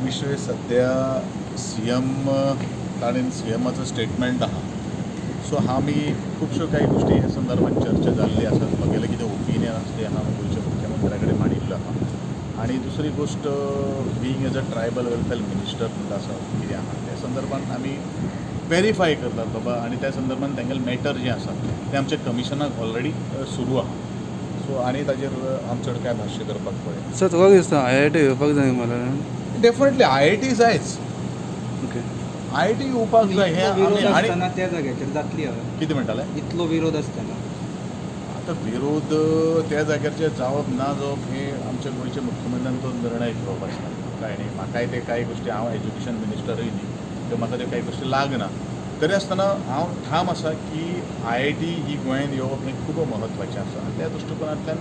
विशय सद्या सीएम ताणें सीएमाचो स्टेटमेंट आहा. सो आमी खुबश्यो कांय गोश्टी ह्या संदर्भात चर्चा जाल्ली आसात. म्हगेलें कितें ओपिनियन आसा तें हांव गोंयच्या मुख्यमंत्र्या कडेन मांडिल्लो आहा. आनी दुसरी गोश्ट, being as a tribal welfare minister म्हणटा आसा कितें आहा त्या संदर्भात आमी वेरीफाय करतात बाबा, आनी त्या संदर्भात तेंगेलें मॅटर जें आसा तें आमच्या कमिशनाक ऑलरेडी सुरू आहा. सो आनी ताजेर आम चड कांय भाश्य करपाक पळयना. सर, तुका कितें दिसता, आयआयटी येवपाक जाय मला? डेफिनेटली आयआयटी जायच. ओके. आयआयटी येवपाक जाय हें इतलो विरोध आमी आनी आसतना त्या जाग्याचेर जातली हय? कितें म्हणटाले? इतलो विरोध आसतना. आतां विरोध त्या जाग्याचेर जावप ना जावप हे आमच्या गोंयच्या मुख्यमंत्र्यान तो निर्णय घेवप आसता, काय न्ही. म्हाकाय ते कांय गोश्टी, हांव एज्युकेशन मिनिस्टरूय न्ही, त्यो म्हाका त्यो कांय गोश्टी लागना. तरी आसतना हांव ठाम आसा की आयआयटी ही गोंयांत येवप हें खूब म्हत्वाचें आसा. आनी त्या दृश्टिकोनांतल्यान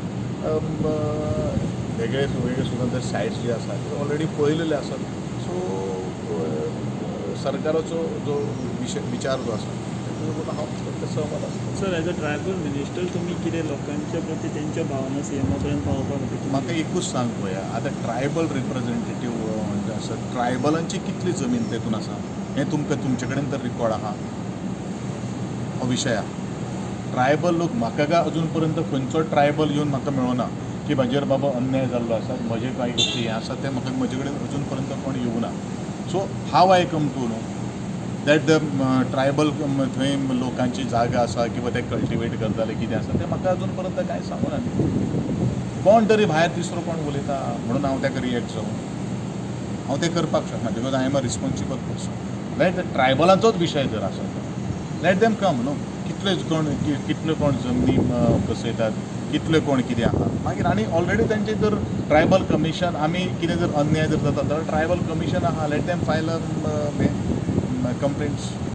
वेगळे वेगळे स्वतंत्र सायट्स जे आसा ते ऑलरेडी पळयलेले आसात. सो सरकाराचो जो विशय विचार जो आसा तेतून हांव सहमत आसा. Sir, as a tribal minister तुमी कितें लोकांच्या प्रती तेंच्या भावना सीएमा पर्यंत पावोवपा खातीर? म्हाका एकूच सांग पळया, आतां ट्रायबल रिप्रेझेंटेटीव म्हणजे आसा, ट्रायबलांची कितली जमीन तेतून आसा हें तुमकां तुमचे कडेन तर रिकॉर्ड आहा? हो विशय आहा. ट्रायबल लोक म्हाका काय अजून पर्यंत खंयचो ट्रायबल येवन म्हाका मेळना की म्हाजेर बाबा अन्याय जाल्लो आसा, म्हजे कांय गोश्टी हें आसा तें म्हाका म्हजे कडेन अजून पर्यंत कोण येवना. So how I come to know that the tribal थंय लोकांची जागा आसा किंवा ते कल्टिवेट करताले कितें आसा तें म्हाका अजून पर्यंत कांय सांगूना. कोण तरी भायर तिसरो कोण उलयता म्हणून हांव ताका रिएक्ट जावं हांव तें करपाक शकना, because I am a responsible person. Let ट्रायबलांचोच विशय जर आसा let them कम न्हू. कितले कोण कितले कोण जमनी कसयतात, कितले कोण कितें आहा मागीर. आनी ऑलरेडी तेंचे जर ट्रायबल कमिशन आमी कितें जर अन्याय जर जाता जाल्यार ट्रायबल कमिशन आहा, let them file complaints.